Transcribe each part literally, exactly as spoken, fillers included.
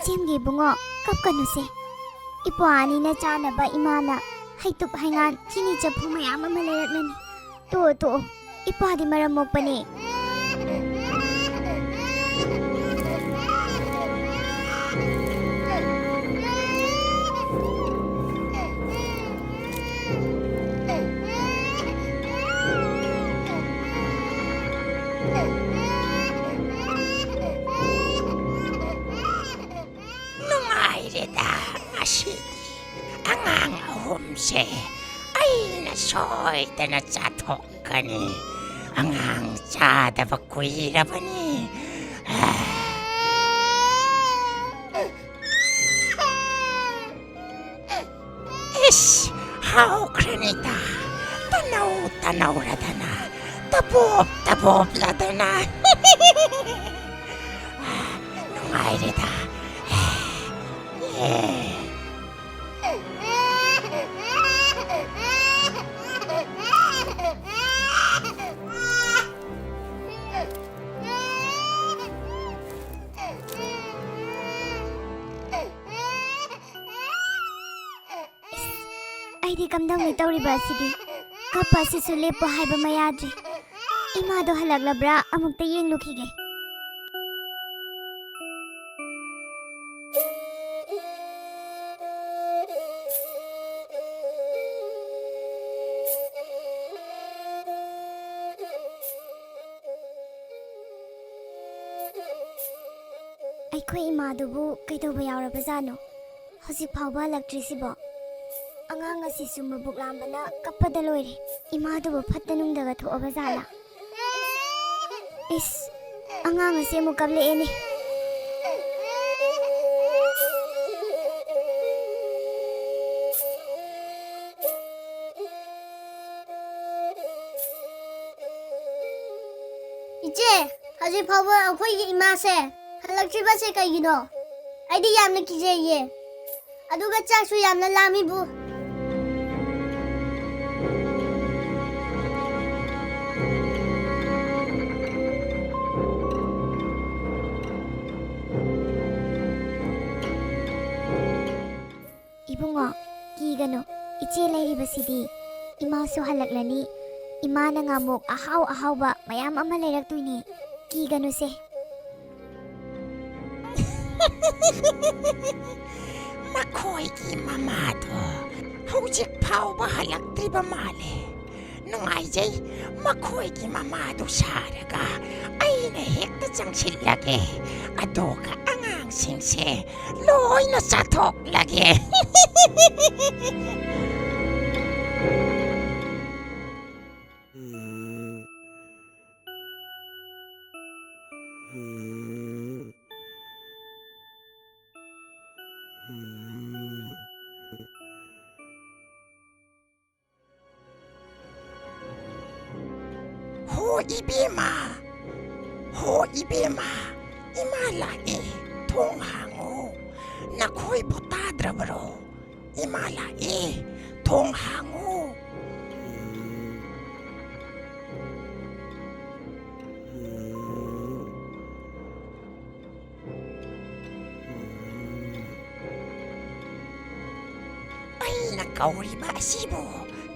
ꯆꯦꯝꯒꯤ ꯏꯕꯨꯡꯉꯣ, ꯀꯞꯀꯅꯨꯁꯦ꯫ ꯏꯄ꯭ꯋꯥ ꯑꯅꯤꯅ ꯆꯥꯅꯕ ꯏꯃꯥꯅ ꯍꯩꯇꯨꯞ ꯍꯩꯉꯥꯟ ꯆꯤꯅꯤ ꯆꯐꯨ ꯃꯌꯥꯝ ꯑꯃ ꯂꯩꯔꯛꯂꯅꯤ꯫ ꯇꯣꯛꯑꯣ, ꯇꯣꯛꯑꯣ꯫ ꯏꯄ꯭ꯋꯥꯗꯤ ꯃꯔꯝ ꯃꯣꯛꯄꯅꯦ꯫ ꯅꯨꯡꯉꯥꯏꯔꯦꯗ, ꯉꯁꯤꯗꯤ ꯑꯉꯥꯡ ꯑꯍꯨꯝꯁꯦ ꯑꯩꯅ ꯁꯣꯏꯗꯅ ꯆꯥꯊꯣꯛꯀꯅꯤ꯫ ꯑꯉꯥꯡ ꯆꯥꯗꯕ ꯀꯨꯏꯔꯕꯅꯤ꯫ ꯏꯁ, ꯍꯥꯎꯈ꯭ꯔꯅꯤꯗ꯫ ꯇꯅꯧ ꯇꯅꯧꯔꯗꯅ, ꯇꯄꯣꯞ ꯇꯄꯣꯞꯂꯗꯅ꯫ ꯅꯨꯡꯉꯥꯏꯔꯦꯗ꯫ ꯑꯦ꯫ ꯑꯩꯗꯤ ꯀꯝꯗꯧꯅꯤ ꯇꯧꯔꯤꯕ ꯑꯁꯤꯗꯤ? ꯀꯞꯄ ꯑꯁꯤꯁꯨ ꯂꯦꯞꯄꯣ ꯍꯥꯏꯕ ꯃꯌꯥꯗ꯭ꯔꯤ꯫ ꯏꯃꯥꯗꯣ ꯍꯜꯂꯛꯂꯕ꯭ꯔꯥ? ꯑꯃꯨꯛꯇ ꯌꯦꯡꯂꯨꯈꯤꯒꯦ꯫ ꯑꯩꯈꯣꯏ ꯏꯃꯥꯗꯨꯕꯨ ꯀꯩꯗꯧꯕ ꯌꯥꯎꯔꯕꯖꯥꯠꯅꯣ? ꯍꯧꯖꯤꯛ ꯐꯥꯎꯕ ꯍꯜꯂꯛꯇ꯭ꯔꯤꯁꯤꯕꯣ? ꯑꯉꯥꯡ ꯑꯁꯤꯁꯨ ꯃꯕꯨꯛ ꯂꯥꯝꯕꯅ ꯀꯞꯄꯗ ꯂꯣꯏꯔꯦ꯫ ꯏꯃꯥꯗꯨꯕꯨ ꯐꯠꯇ ꯅꯨꯡꯗꯒ ꯊꯣꯛꯑꯕ ꯖꯥꯠꯂꯥ? ꯏꯁ, ꯑꯉꯥꯡ ꯑꯁꯤ ꯑꯃꯨꯛ ꯀꯞꯂꯛꯑꯦꯅꯦ꯫ ꯏꯆꯦ, ꯍꯧꯖꯤꯛ ꯐꯥꯎꯕ ꯑꯩꯈꯣꯏꯒꯤ ꯏꯃꯥꯁꯦ ꯍꯜꯂꯛꯇ꯭ꯔꯤꯕꯁꯦ ꯀꯩꯒꯤꯅꯣ? ꯑꯩꯗꯤ ꯌꯥꯝꯅ ꯀꯤꯖꯩꯌꯦ꯫ ꯑꯗꯨꯒ ꯆꯥꯛꯁꯨ ꯌꯥꯝꯅ ꯂꯥꯝꯃꯤꯕꯨ꯫ ꯏꯆꯦ ꯂꯩꯔꯤꯕꯁꯤꯗꯤ ꯏꯃꯥꯁꯨ ꯍꯜꯂꯛꯂꯅꯤ꯫ ꯏꯃꯥꯅ ꯉꯥꯃꯨꯛ ꯑꯍꯥꯎ ꯑꯍꯥꯎꯕ ꯃꯌꯥꯝ ꯑꯃ ꯂꯩꯔꯛꯇꯣꯏꯅꯤ꯫ ꯀꯤꯒꯅꯨꯁꯦ꯫ ꯃꯈꯣꯏꯒꯤ ꯃꯃꯥꯗꯣ ꯍꯧꯖꯤꯛ ꯐꯥꯎꯕ ꯍꯜꯂꯛꯇ꯭ꯔꯤꯕ ꯃꯥꯜꯂꯦ꯫ ꯅꯨꯡꯉꯥꯏꯖꯩ, ꯃꯈꯣꯏꯒꯤ ꯃꯃꯥꯗꯨ ꯁꯥꯔꯒ ꯑꯩꯅ ꯍꯦꯛꯇ ꯆꯪꯁꯤꯜꯂꯒꯦ꯫ ꯑꯗꯨꯒ ꯑꯉꯥꯡꯁꯤꯡꯁꯦ ꯂꯣꯏꯅ ꯆꯥꯊꯣꯛꯂꯒꯦ꯫ ꯍꯣ ꯏꯕꯦꯝꯃ, ꯍꯣ ꯏꯕꯦꯝꯃ, ꯏꯃꯥ ꯂꯥꯛꯑꯦ, ꯊꯣꯡ ꯍꯥꯡꯉꯣ꯫ ꯅꯈꯣꯏꯕꯨ ꯇꯥꯗ꯭ꯔꯕꯔꯣ? ꯏꯃꯥ ꯂꯥꯛꯑꯦ, ꯊꯣꯡ ꯍꯥꯡꯉꯣ꯫ ꯑꯩꯅ ꯀꯧꯔꯤꯕ ꯑꯁꯤꯕꯨ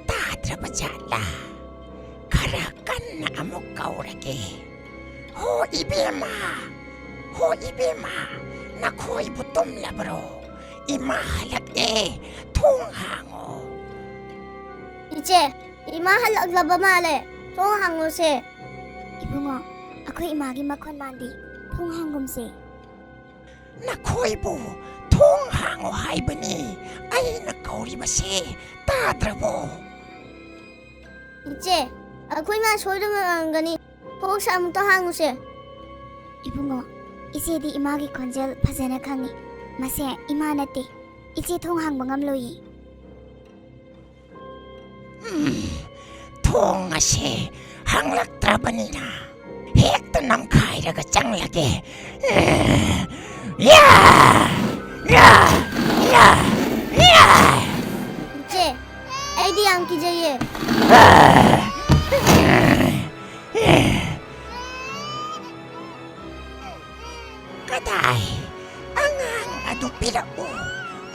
ꯇꯥꯗ꯭ꯔꯕ ꯖꯥꯠꯂꯥ? ꯈꯔ ꯀꯟꯅ ꯑꯃꯨꯛ ꯀꯧꯔꯒꯦ꯫ ꯍꯣ ꯏꯕꯦꯝꯃ, ꯍꯣ ꯏꯕꯦꯝꯃ, ꯅꯈꯣꯏꯕꯨ ꯇꯨꯝꯂꯕ꯭ꯔꯣ? ꯏꯃꯥ ꯍꯜꯂꯛꯑꯦ, ꯊꯣꯡ ꯍꯥꯡꯉꯣ꯫ ꯏꯆꯦ, ꯏꯃꯥ ꯍꯜꯂꯛꯂꯕ ꯃꯥꯜꯂꯦ꯫ ꯊꯣꯡ ꯍꯥꯡꯉꯣꯁꯦ꯫ ꯏꯕꯨꯡꯉꯣ, ꯑꯩꯈꯣꯏ ꯏꯃꯥꯒꯤ ꯃꯈꯣꯟ ꯃꯥꯟꯗꯤ꯫ ꯊꯣꯡ ꯍꯥꯡꯒꯨꯝꯁꯦ꯫ ꯅꯈꯣꯏꯕꯨ ꯊꯣꯡ ꯍꯥꯡꯉꯣ ꯍꯥꯏꯕꯅꯤ꯫ ꯑꯩꯅ ꯀꯧꯔꯤꯕꯁꯦ ꯇꯥꯗ꯭ꯔꯕꯣ? ꯏꯆꯦ, ꯑꯩꯈꯣꯏ ꯃꯥ ꯁꯣꯏꯗꯅ ꯉꯥꯡꯒꯅꯤ꯫ ꯊꯣꯡꯁꯦ ꯑꯃꯨꯛꯇ ꯍꯥꯡꯉꯨꯁꯦ꯫ ꯏꯕꯨꯡꯉꯣ, ꯏꯆꯦꯗꯤ ꯏꯃꯥꯒꯤ ꯈꯣꯟꯖꯦꯜ ꯐꯖꯅ ꯈꯪꯉꯤ꯫ ꯃꯁꯦ ꯏꯃꯥ ꯅꯠꯇꯦ꯫ ꯏꯆꯦ ꯊꯣꯡ ꯍꯥꯡꯕ ꯉꯝꯂꯣꯏꯌꯦ꯫ ꯎꯝ, ꯊꯣꯡ ꯑꯁꯦ ꯍꯥꯡꯂꯛꯇ꯭ꯔꯕꯅꯤꯅ ꯍꯦꯛꯇ ꯅꯝꯈꯥꯏꯔꯒ ꯆꯪꯂꯒꯦ꯫ ꯌꯥ! ꯌꯥ! ꯌꯥ! ꯌꯥ! ꯌꯥ! ꯏꯆꯦ, ꯑꯩꯗꯤ ꯌꯥꯝ ꯀꯤꯖꯩꯌꯦ꯫ ꯀꯗꯥꯏ? ꯑꯉꯥꯡ ꯑꯗꯨ ꯄꯤꯔꯛꯎ꯫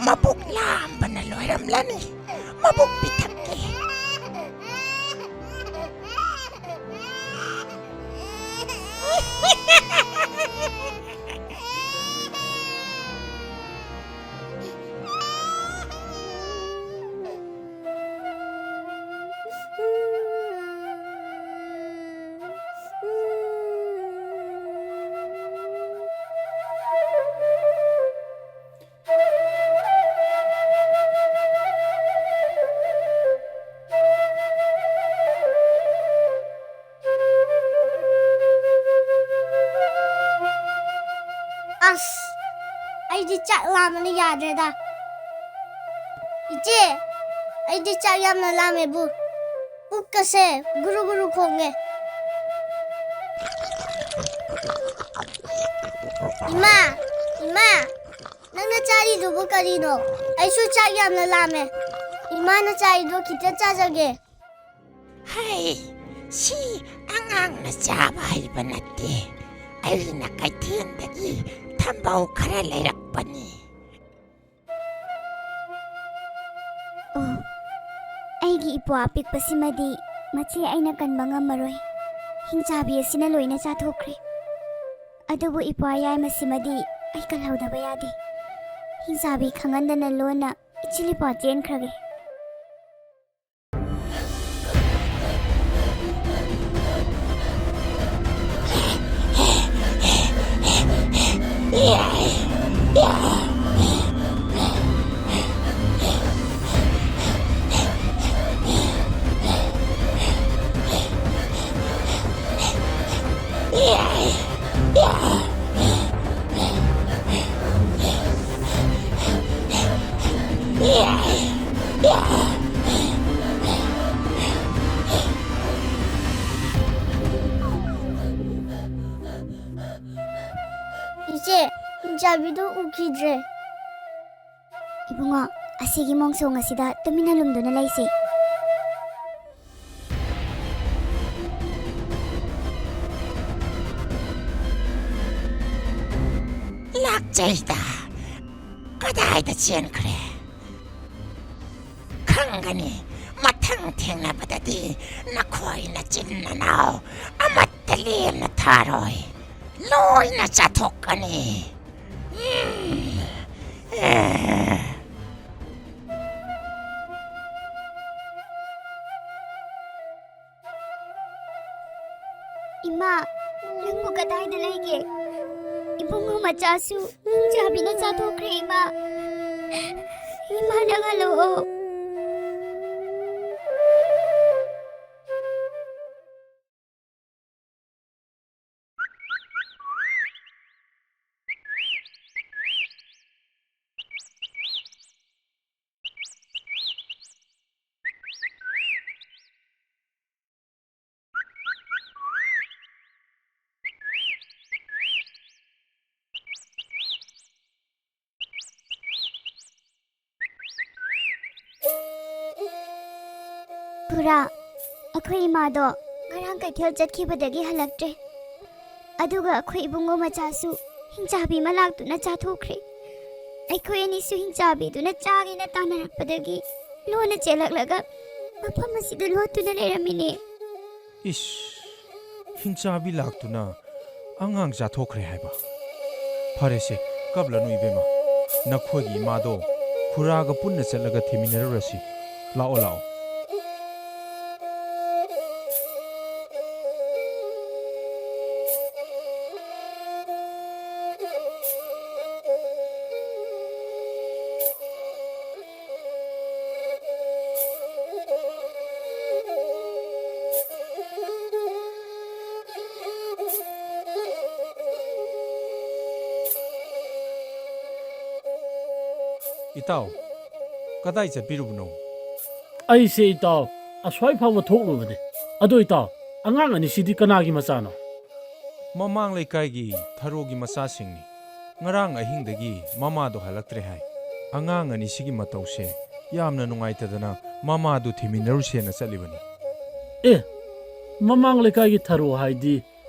ꯃꯕꯨꯛ ꯂꯥꯝꯕꯅ ꯂꯣꯏꯔꯝꯂꯅꯤ꯫ ꯃꯕꯨꯛ ꯄꯤꯊꯛꯀꯦ꯫ ꯑꯁ, ꯑꯩꯗꯤ ꯆꯥꯛ ꯂꯥꯝꯕꯅ ꯌꯥꯗ꯭ꯔꯦꯗ꯫ ꯏꯆꯦ, ꯑꯩꯗꯤ ꯆꯥꯛ ꯌꯥꯝꯅ ꯂꯥꯝꯃꯦꯕꯨ꯫ ꯄꯨꯛꯀꯁꯦ ꯒꯨꯔꯨ ꯒꯨꯔꯨ ꯈꯣꯡꯉꯦ꯫ ꯏꯃꯥ, ꯏꯃꯥ, ꯅꯪꯅ ꯆꯥꯔꯤꯗꯨꯕꯨ ꯀꯔꯤꯅꯣ? ꯑꯩꯁꯨ ꯆꯥꯛ ꯌꯥꯝꯅ ꯂꯥꯝꯃꯦ꯫ ꯏꯃꯥꯅ ꯆꯥꯔꯤꯗꯣ ꯈꯤꯇ ꯆꯥꯖꯒꯦ꯫ ꯍꯩ, ꯁꯤ ꯑꯉꯥꯡꯅ ꯆꯥꯕ ꯍꯩꯕ ꯅꯠꯇꯦ꯫ ꯑꯩꯅ ꯀꯩꯊꯦꯜꯗꯒꯤ ꯊꯝꯕꯧ ꯈꯔ ꯂꯩꯔꯛꯄꯅꯤ꯫ ꯑꯣ, ꯑꯩꯒꯤ ꯏꯄ꯭ꯋꯥ ꯑꯄꯤꯛꯄꯁꯤꯃꯗꯤ ꯃꯆꯦ ꯑꯩꯅ ꯀꯟꯕ ꯉꯝꯃꯔꯣꯏ꯫ ꯍꯤꯡꯆꯥꯕꯤ ꯑꯁꯤꯅ ꯂꯣꯏꯅ ꯆꯥꯊꯣꯛꯈ꯭ꯔꯦ꯫ ꯑꯗꯨꯕꯨ ꯏꯄ꯭ꯋꯥ ꯌꯥꯏꯃꯁꯤꯃꯗꯤ ꯑꯩ ꯀꯜꯍꯧꯗꯕ ꯌꯥꯗꯦ꯫ ꯍꯤꯡꯆꯥꯕꯤ ꯈꯪꯍꯟꯗꯅ ꯂꯣꯟꯅ ꯏꯆꯤꯜ ꯏꯄ꯭ꯋꯥ ꯆꯦꯟꯈ꯭ꯔꯒꯦ꯫ ꯏꯆꯦ, ꯍꯤꯡꯆꯥꯕꯤꯗꯨ ꯎꯈꯤꯗ꯭ꯔꯦ꯫ ꯏꯕꯨꯡꯉꯣ, ꯑꯁꯤꯒꯤ ꯃꯣꯡꯁꯣꯡ ꯑꯁꯤꯗ ꯇꯨꯃꯤꯟꯅ ꯂꯨꯝꯗꯨꯅ ꯂꯩꯁꯤ꯫ ꯂꯥꯛꯆꯩꯗ꯫ ꯀꯗꯥꯏꯗ ꯆꯦꯟꯈ꯭ꯔꯦ? ꯈꯪꯒꯅꯤ꯫ ꯃꯊꯪ ꯊꯦꯡꯅꯕꯗꯗꯤ ꯅꯈꯣꯏ ꯅꯆꯤꯟ ꯅꯅꯥꯎ ꯑꯃꯠꯇ ꯂꯦꯝꯅ ꯊꯥꯔꯣꯏ꯫ ꯂꯣꯏꯅ ꯆꯥꯊꯣꯛꯀꯅꯤ꯫ ꯎꯝ꯫ ꯑꯦ꯫ ꯏꯃꯥ, ꯅꯪꯕꯨ ꯀꯗꯥꯏꯗ ꯂꯩꯒꯦ? ꯏꯕꯨꯡꯉꯣ ꯃꯆꯥꯁꯨ ꯍꯤꯡꯆꯥꯕꯤꯅ ꯆꯥꯊꯣꯛꯈ꯭ꯔꯦ, ꯏꯃꯥ꯫ ꯏꯃꯥ, ꯅꯪ ꯍꯜꯂꯛꯑꯣ꯫ ꯈꯨꯔꯥ, ꯑꯩꯈꯣꯏ ꯏꯃꯥꯗꯣ ꯉꯔꯥꯡ ꯀꯩꯊꯦꯜ ꯆꯠꯈꯤꯕꯗꯒꯤ ꯍꯜꯂꯛꯇ꯭ꯔꯦ꯫ ꯑꯗꯨꯒ ꯑꯩꯈꯣꯏ ꯏꯕꯨꯡꯉꯣ ꯃꯆꯥꯁꯨ ꯍꯤꯡꯆꯥꯕꯤ ꯑꯃ ꯂꯥꯛꯇꯨꯅ ꯆꯥꯊꯣꯛꯈ꯭ꯔꯦ꯫ ꯑꯩꯈꯣꯏ ꯑꯅꯤꯁꯨ ꯍꯤꯡꯆꯥꯕꯤꯗꯨꯅ ꯆꯥꯒꯦꯅ ꯇꯥꯟꯅꯔꯛꯄꯗꯒꯤ ꯂꯣꯟꯅ ꯆꯦꯜꯂꯛꯂꯒ ꯃꯐꯝ ꯑꯁꯤꯗ ꯂꯣꯠꯇꯨꯅ ꯂꯩꯔꯝꯃꯤꯅꯦ꯫ ꯏꯁ, ꯍꯤꯡꯆꯥꯕꯤ ꯂꯥꯛꯇꯨꯅ ꯑꯉꯥꯡ ꯆꯥꯊꯣꯛꯈ꯭ꯔꯦ ꯍꯥꯏꯕ? ꯐꯔꯦꯁꯦ, ꯀꯞꯂꯅꯨ ꯏꯕꯦꯝꯃ꯫ ꯅꯈꯣꯏꯒꯤ ꯏꯃꯥꯗꯣ ꯈꯨꯔꯥꯒ ꯄꯨꯟꯅ ꯆꯠꯂꯒ ꯊꯤꯃꯤꯟꯅꯔꯨꯔꯁꯤ꯫ ꯂꯥꯛꯑꯣ, ꯂꯥꯛꯑꯣ꯫ ꯏꯇꯥꯎ, ꯀꯗꯥꯏ ꯆꯠꯄꯤꯔꯨꯕꯅꯣ? ꯑꯩꯁꯦ ꯏꯇꯥꯎ, ꯑꯁ꯭ꯋꯥꯏ ꯐꯥꯎꯕ ꯊꯣꯛꯂꯨꯕꯅꯦ꯫ ꯑꯗꯣ ꯏꯇꯥꯎ, ꯑꯉꯥꯡ ꯑꯅꯤꯁꯤꯗꯤ ꯀꯅꯥꯒꯤ ꯃꯆꯥꯅꯣ? ꯃꯃꯥꯡ ꯂꯩꯀꯥꯏꯒꯤ ꯊꯔꯣꯒꯤ ꯃꯆꯥꯁꯤꯡꯅꯤ꯫ ꯉꯔꯥꯡ ꯑꯍꯤꯡꯗꯒꯤ ꯃꯃꯥꯗꯣ ꯍꯜꯂꯛꯇ꯭ꯔꯦ ꯍꯥꯏ꯫ ꯑꯉꯥꯡ ꯑꯅꯤꯁꯤꯒꯤ ꯃꯇꯧꯁꯦ ꯌꯥꯝꯅ ꯅꯨꯡꯉꯥꯏꯇꯗꯅ ꯃꯃꯥꯗꯨ ꯊꯤꯃꯤꯟꯅꯔꯨꯁꯦꯅ ꯆꯠꯂꯤꯕꯅꯤ꯫ ꯑꯦ, ꯃꯃꯥꯡ ꯂꯩꯀꯥꯏꯒꯤ ꯊꯔꯣ ꯍꯥꯏꯗꯤ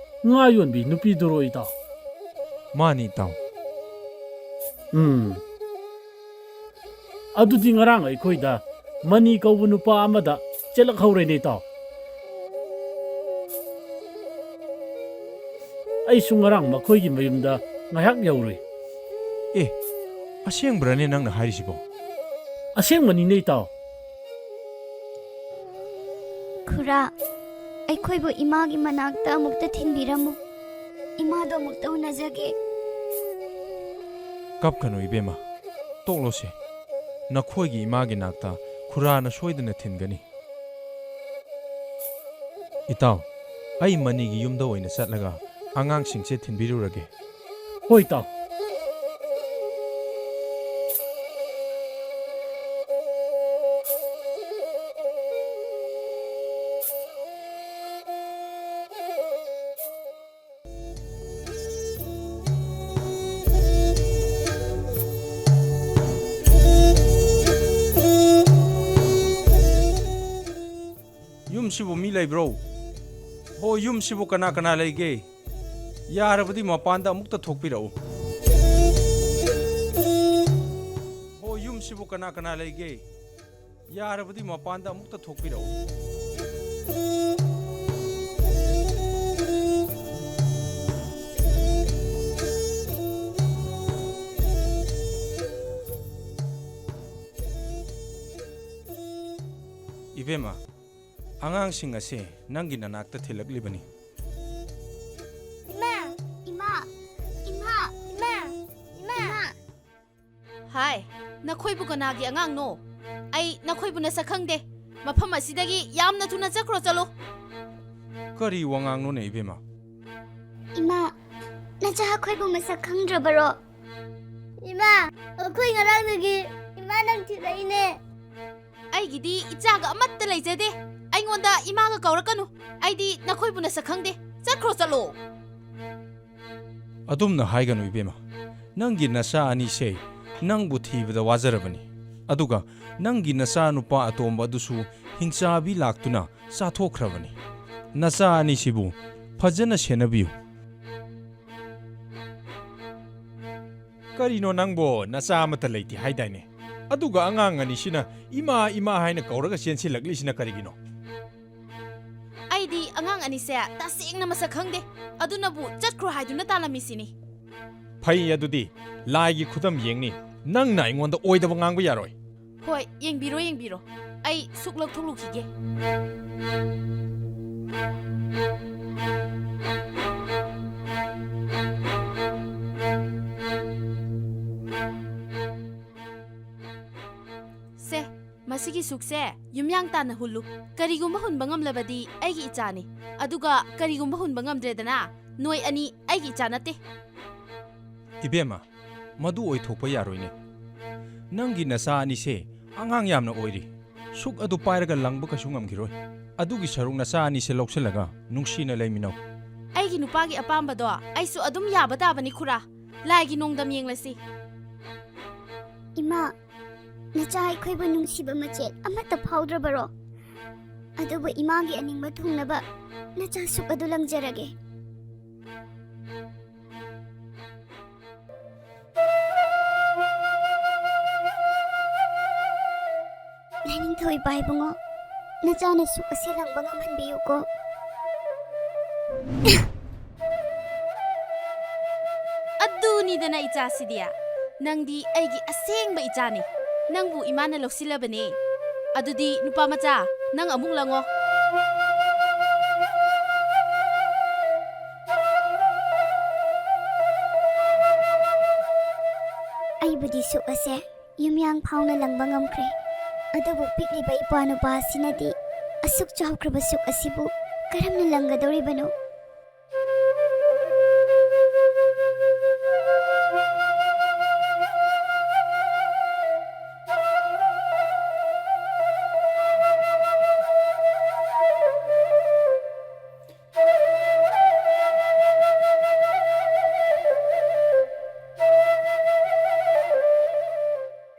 ꯉꯥ ꯌꯣꯟꯕꯤ ꯅꯨꯄꯤꯗꯨꯔꯣ, ꯏꯇꯥꯎ? ꯃꯥꯅꯤ, ꯏꯇꯥꯎ꯫ ꯎꯝ꯫ ꯑꯗꯨꯗꯤ ꯉꯔꯥꯡ ꯑꯩꯈꯣꯏꯗ ꯃꯅꯤ ꯀꯧꯕ ꯅꯨꯄꯥ ꯑꯃꯗ ꯆꯦꯜꯂꯛꯍꯧꯔꯦꯅꯦ, ꯏꯇꯥꯎ꯫ ꯑꯩꯁꯨ ꯉꯔꯥꯡ ꯃꯈꯣꯏꯒꯤ ꯃꯌꯨꯝꯗ ꯉꯥꯏꯍꯥꯛ ꯌꯧꯔꯨꯏ꯫ ꯑꯦ, ꯑꯁꯦꯡꯕ꯭ꯔꯅꯦ ꯅꯪꯅ ꯍꯥꯏꯔꯤꯁꯤꯕꯣ? ꯑꯁꯦꯡꯕꯅꯤꯅꯦ, ꯏꯇꯥꯎ꯫ ꯈꯨꯔꯥ, ꯑꯩꯈꯣꯏꯕꯨ ꯏꯃꯥꯒꯤ ꯃꯅꯥꯛꯇ ꯑꯃꯨꯛꯇ ꯊꯤꯟꯕꯤꯔꯝꯃꯨ꯫ ꯏꯃꯥꯗꯣ ꯑꯃꯨꯛꯇ ꯎꯅꯖꯒꯦ꯫ ꯀꯞꯀꯅꯨ ꯏꯕꯦꯝꯃ, ꯇꯣꯛꯂꯣꯁꯦ꯫ ꯅꯈꯣꯏꯒꯤ ꯏꯃꯥꯒꯤ ꯅꯥꯛꯇ ꯈꯨꯔꯥꯅ ꯁꯣꯏꯗꯅ ꯊꯤꯟꯒꯅꯤ꯫ ꯏꯇꯥꯎ, ꯑꯩ ꯃꯅꯤꯒꯤ ꯌꯨꯝꯗ ꯑꯣꯏꯅ ꯆꯠꯂꯒ ꯑꯉꯥꯡꯁꯤꯡꯁꯦ ꯊꯤꯟꯕꯤꯔꯨꯔꯒꯦ꯫ ꯍꯣꯏ, ꯏꯇꯥꯎ꯫ ꯌꯨꯝꯁꯤꯕꯨ ꯃꯤ ꯂꯩꯕ꯭ꯔꯣ? ꯍꯣ, ꯌꯨꯝꯁꯤꯕꯨ ꯀꯅꯥ ꯀꯅꯥ ꯂꯩꯒꯦ? ꯌꯥꯔꯕꯗꯤ ꯃꯄꯥꯟꯗ ꯑꯃꯨꯛꯇ ꯊꯣꯛꯄꯤꯔꯛꯎ꯫ ꯍꯣ, ꯌꯨꯝꯁꯤꯕꯨ ꯀꯅꯥ ꯀꯅꯥ ꯂꯩꯒꯦ? ꯌꯥꯔꯕꯗꯤ ꯃꯄꯥꯟꯗ ꯑꯃꯨꯛꯇ ꯊꯣꯛꯄꯤꯔꯛꯎ꯫ ꯏꯕꯦꯝꯃ, ꯑꯉꯥꯡꯁꯤꯡ ꯑꯁꯦ ꯅꯪꯒꯤ ꯅꯅꯥꯛꯇ ꯊꯤꯜꯂꯛꯂꯤꯕꯅꯤ꯫ ꯏꯃꯥ! ꯏꯃꯥ! ꯏꯃꯥ! ꯏꯃꯥ! ꯏꯃꯥ! ꯏꯃꯥ! ꯍꯥꯏ, ꯅꯈꯣꯏꯕꯨ ꯀꯅꯥꯒꯤ ꯑꯉꯥꯡꯅꯣ? ꯑꯩ ꯅꯈꯣꯏꯕꯨ ꯅꯁꯛ ꯈꯪꯗꯦ꯫ ꯃꯐꯝ ꯑꯁꯤꯗꯒꯤ ꯌꯥꯝꯅ ꯊꯨꯅ ꯆꯠꯈ꯭ꯔꯣ ꯆꯠꯂꯣ꯫ ꯀꯔꯤ ꯋꯥꯉꯥꯡꯅꯣꯅꯦ ꯏꯕꯦꯝꯃ? ꯏꯃꯥ, ꯅꯆꯥ ꯑꯩꯈꯣꯏꯕꯨ ꯃꯁꯛ ꯈꯪꯗ꯭ꯔꯕꯔꯣ? ꯏꯃꯥ, ꯑꯩꯈꯣꯏ ꯉꯔꯥꯡꯗꯒꯤ ꯏꯃꯥ ꯅꯪ ꯊꯤꯔꯛꯏꯅꯦ꯫ ꯑꯩꯒꯤꯗꯤ ꯏꯆꯥꯒ ꯑꯃꯠꯇ ꯂꯩꯖꯗꯦ꯫ ꯑꯩꯉꯣꯟꯗ ꯏꯃꯥꯒ ꯀꯧꯔꯛꯀꯅꯨ꯫ ꯑꯩꯗꯤ ꯅꯈꯣꯏꯕꯨ ꯅꯁꯛ ꯈꯪꯗꯦ꯫ ꯆꯠꯈ꯭ꯔꯣ ꯆꯠꯂꯣ꯫ ꯑꯗꯨꯝꯅ ꯍꯥꯏꯒꯅꯨ ꯏꯕꯦꯝꯃ꯫ ꯅꯪꯒꯤ ꯅꯆꯥ ꯑꯅꯤꯁꯦ ꯅꯪꯕꯨ ꯊꯤꯕꯗ ꯋꯥꯖꯔꯕꯅꯤ꯫ ꯑꯗꯨꯒ ꯅꯪꯒꯤ ꯅꯆꯥ ꯅꯨꯄꯥ ꯑꯇꯣꯝꯕ ꯑꯗꯨꯁꯨ ꯍꯤꯡꯆꯥꯕꯤ ꯂꯥꯛꯇꯨꯅ ꯆꯥꯊꯣꯛꯈ꯭ꯔꯕꯅꯤ꯫ ꯅꯆꯥ ꯑꯅꯤꯁꯤꯕꯨ ꯐꯖꯅ ꯁꯦꯟꯅꯕꯤꯌꯨ꯫ ꯀꯔꯤꯅꯣ ꯅꯪꯕꯣ? ꯅꯆꯥ ꯑꯃꯠꯇ ꯂꯩꯇꯦ ꯍꯥꯏꯗꯥꯏꯅꯦ? ꯑꯗꯨꯒ ꯑꯉꯥꯡ ꯑꯅꯤꯁꯤꯅ ꯏꯃꯥ, ꯏꯃꯥ ꯍꯥꯏꯅ ꯀꯧꯔꯒ ꯆꯦꯟꯁꯤꯜꯂꯛꯂꯤꯁꯤꯅ ꯀꯔꯤꯒꯤꯅꯣ? ꯑꯩꯗꯤ ꯑꯉꯥꯡ ꯑꯅꯤꯁꯦ ꯇꯁꯦꯡꯅ ꯃꯁꯛ ꯈꯪꯗꯦ꯫ ꯑꯗꯨꯅꯕꯨ ꯆꯠꯈ꯭ꯔꯣ ꯍꯥꯏꯗꯨꯅ ꯇꯥꯂꯝꯃꯤꯁꯤꯅꯤ꯫ ꯐꯩ, ꯑꯗꯨꯗꯤ ꯂꯥꯏꯒꯤ ꯈꯨꯗꯝ ꯌꯦꯡꯅꯤ꯫ ꯅꯪꯅ ꯑꯩꯉꯣꯟꯗ ꯑꯣꯏꯗꯕ ꯉꯥꯡꯕ ꯌꯥꯔꯣꯏ꯫ ꯍꯣꯏ, ꯌꯦꯡꯕꯤꯔꯣ, ꯌꯦꯡꯕꯤꯔꯣ꯫ ꯑꯩ ꯁꯨꯛ ꯂꯧꯊꯣꯛꯂꯨꯈꯤꯒꯦ꯫ ꯁꯦ, ꯃꯁꯤꯒꯤ ꯁꯨꯛꯁꯦ ꯌꯨꯝꯌꯥꯡ ꯇꯥꯅ ꯍꯨꯜꯂꯨ꯫ ꯀꯔꯤꯒꯨꯝꯕ ꯍꯨꯟꯕ ꯉꯝꯂꯕꯗꯤ ꯑꯩꯒꯤ ꯏꯆꯥꯅꯤ꯫ ꯑꯗꯨꯒ ꯀꯔꯤꯒꯨꯝꯕ ꯍꯨꯟꯕ ꯉꯝꯗ꯭ꯔꯦꯗꯅ, ꯅꯣꯏ ꯑꯅꯤ ꯑꯩꯒꯤ ꯏꯆꯥ ꯅꯠꯇꯦ꯫ ꯏꯕꯦꯝꯃ, ꯃꯗꯨ ꯑꯣꯏꯊꯣꯛꯄ ꯌꯥꯔꯣꯏꯅꯦ꯫ ꯅꯪꯒꯤ ꯅꯆꯥ ꯑꯅꯤꯁꯦ ꯑꯉꯥꯡ ꯌꯥꯝꯅ ꯑꯣꯏꯔꯤ꯫ ꯁꯨꯛ ꯑꯗꯨ ꯄꯥꯏꯔꯒ ꯂꯪꯕ ꯀꯩꯁꯨ ꯉꯝꯈꯤꯔꯣꯏ꯫ ꯑꯗꯨꯒꯤ ꯁꯔꯨꯛ ꯅꯆꯥ ꯑꯅꯤꯁꯦ ꯂꯧꯁꯤꯜꯂꯒ ꯅꯨꯡꯁꯤꯅ ꯂꯩꯃꯤꯟꯅꯧ꯫ ꯑꯩꯒꯤ ꯅꯨꯄꯥꯒꯤ ꯑꯄꯥꯝꯕꯗꯣ ꯑꯩꯁꯨ ꯑꯗꯨꯝ ꯌꯥꯕ ꯇꯥꯕꯅꯤ, ꯈꯨꯔꯥ꯫ ꯂꯥꯏꯒꯤ ꯅꯣꯡꯗꯝ ꯌꯦꯡꯂꯁꯤ꯫ ꯏꯃꯥ, ꯅꯆꯥ ꯑꯩꯈꯣꯏꯕꯨ ꯅꯨꯡꯁꯤꯕ ꯃꯆꯦꯠ ꯑꯃꯠꯇ ꯐꯥꯎꯗ꯭ꯔꯕꯔꯣ? ꯑꯗꯨꯕꯨ ꯏꯃꯥꯒꯤ ꯑꯅꯤꯡꯕ ꯊꯨꯡꯅꯕ ꯅꯆꯥ ꯁꯨꯛ ꯑꯗꯨ ꯂꯪꯖꯔꯒꯦ꯫ ꯂꯥꯏꯅꯤꯡꯊꯧ ꯏꯄꯥ ꯏꯕꯨꯡꯉꯣ, ꯅꯆꯥꯅ ꯁꯨꯛ ꯑꯁꯤ ꯂꯪꯕ ꯉꯝꯍꯟꯕꯤꯌꯨꯀꯣ꯫ ꯑꯗꯨꯅꯤꯗꯅ ꯏꯆꯥꯁꯤꯗꯤ꯫ ꯅꯪꯗꯤ ꯑꯩꯒꯤ ꯑꯁꯦꯡꯕ ꯏꯆꯥꯅꯤ꯫ ꯅꯪꯕꯨ ꯏꯃꯥꯅ ꯂꯧꯁꯤꯜꯂꯕꯅꯦ꯫ ꯑꯗꯨꯗꯤ ꯅꯨꯄꯥ ꯃꯆꯥ, ꯅꯪ ꯑꯃꯨꯛ ꯂꯪꯉꯣ꯫ ꯑꯩꯕꯨꯗꯤ ꯁꯨꯛ ꯑꯁꯦ ꯌꯨꯝꯌꯥꯡ ꯐꯥꯎꯅ ꯂꯪꯕ ꯉꯝꯈ꯭ꯔꯦ꯫ ꯑꯗꯨꯕꯨ ꯄꯤꯛꯂꯤꯕ ꯏꯄ꯭ꯋꯥ ꯅꯨꯄꯥ ꯑꯁꯤꯅꯗꯤ ꯑꯁꯨꯛ ꯆꯥꯎꯈ꯭ꯔꯕ ꯁꯨꯛ ꯑꯁꯤꯕꯨ ꯀꯔꯝꯅ ꯂꯪꯒꯗꯧꯔꯤꯕꯅꯣ?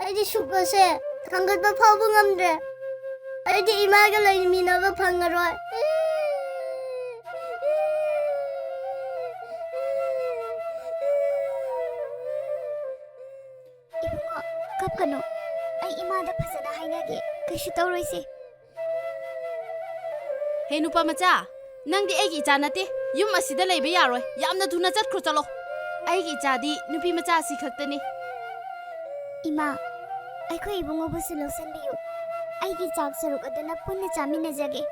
ꯑꯩꯗꯤ ꯁꯨꯛ ꯑꯁꯦ ꯊꯥꯡꯒꯠꯄ ꯐꯥꯎꯕ ꯉꯝꯗ꯭ꯔꯦ꯫ ꯑꯩꯗꯤ ꯏꯃꯥꯒ ꯂꯩꯃꯤꯟꯅꯕ ꯐꯪꯉꯔꯣꯏ꯫ ꯏꯕꯨꯡꯉꯣ, ꯀꯞꯀꯅꯨ꯫ ꯑꯩ ꯏꯃꯥꯗ ꯐꯖꯅ ꯍꯥꯏꯅꯒꯦ꯫ ꯀꯩꯁꯨ ꯇꯧꯔꯣꯏꯁꯦ꯫ ꯍꯦ ꯅꯨꯄꯥ ꯃꯆꯥ, ꯅꯪꯗꯤ ꯑꯩꯒꯤ ꯏꯆꯥ ꯅꯠꯇꯦ꯫ ꯌꯨꯝ ꯑꯁꯤꯗ ꯂꯩꯕ ꯌꯥꯔꯣꯏ꯫ ꯌꯥꯝꯅ ꯊꯨꯅ ꯆꯠꯈ꯭ꯔꯣ, ꯆꯠꯂꯣ꯫ ꯑꯩꯒꯤ ꯏꯆꯥꯗꯤ ꯅꯨꯄꯤ ꯃꯆꯥ ꯑꯁꯤ ꯈꯛꯇꯅꯤ꯫ ꯏꯃꯥ, ꯑꯩꯈꯣꯏ ꯏꯕꯨꯡꯉꯣꯕꯨꯁꯨ ꯂꯧꯁꯤꯟꯕꯤꯌꯨ꯫ ꯑꯩꯒꯤ ꯆꯥꯛ ꯁꯔꯨꯛ ꯑꯗꯨꯅ ꯄꯨꯟꯅ ꯆꯥꯃꯤꯟꯅꯖꯒꯦ꯫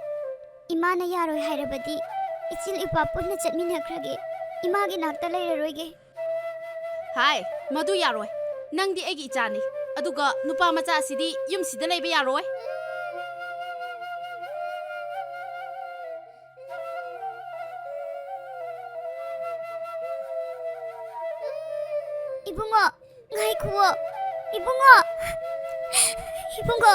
ꯏꯃꯥꯅ ꯌꯥꯔꯣꯏ ꯍꯥꯏꯔꯕꯗꯤ ꯏꯆꯤꯜ ꯏꯄꯥ ꯄꯨꯟꯅ ꯆꯠꯃꯤꯟꯅꯈ꯭ꯔꯒꯦ꯫ ꯏꯃꯥꯒꯤ ꯅꯥꯛꯇ ꯂꯩꯔꯔꯣꯏꯒꯦ꯫ ꯍꯥꯏ, ꯃꯗꯨ ꯌꯥꯔꯣꯏ꯫ ꯅꯪꯗꯤ ꯑꯩꯒꯤ ꯏꯆꯥꯅꯤ꯫ ꯑꯗꯨꯒ ꯅꯨꯄꯥ ꯃꯆꯥ ꯑꯁꯤꯗꯤ ꯌꯨꯝꯁꯤꯗ ꯂꯩꯕ ꯌꯥꯔꯣꯏ꯫ ꯏꯕꯨꯡꯉꯣ, ꯉꯥꯏꯈꯨꯋꯣ꯫ ꯏꯕꯨꯡꯉꯣ! ꯏꯕꯨꯡꯉꯣ!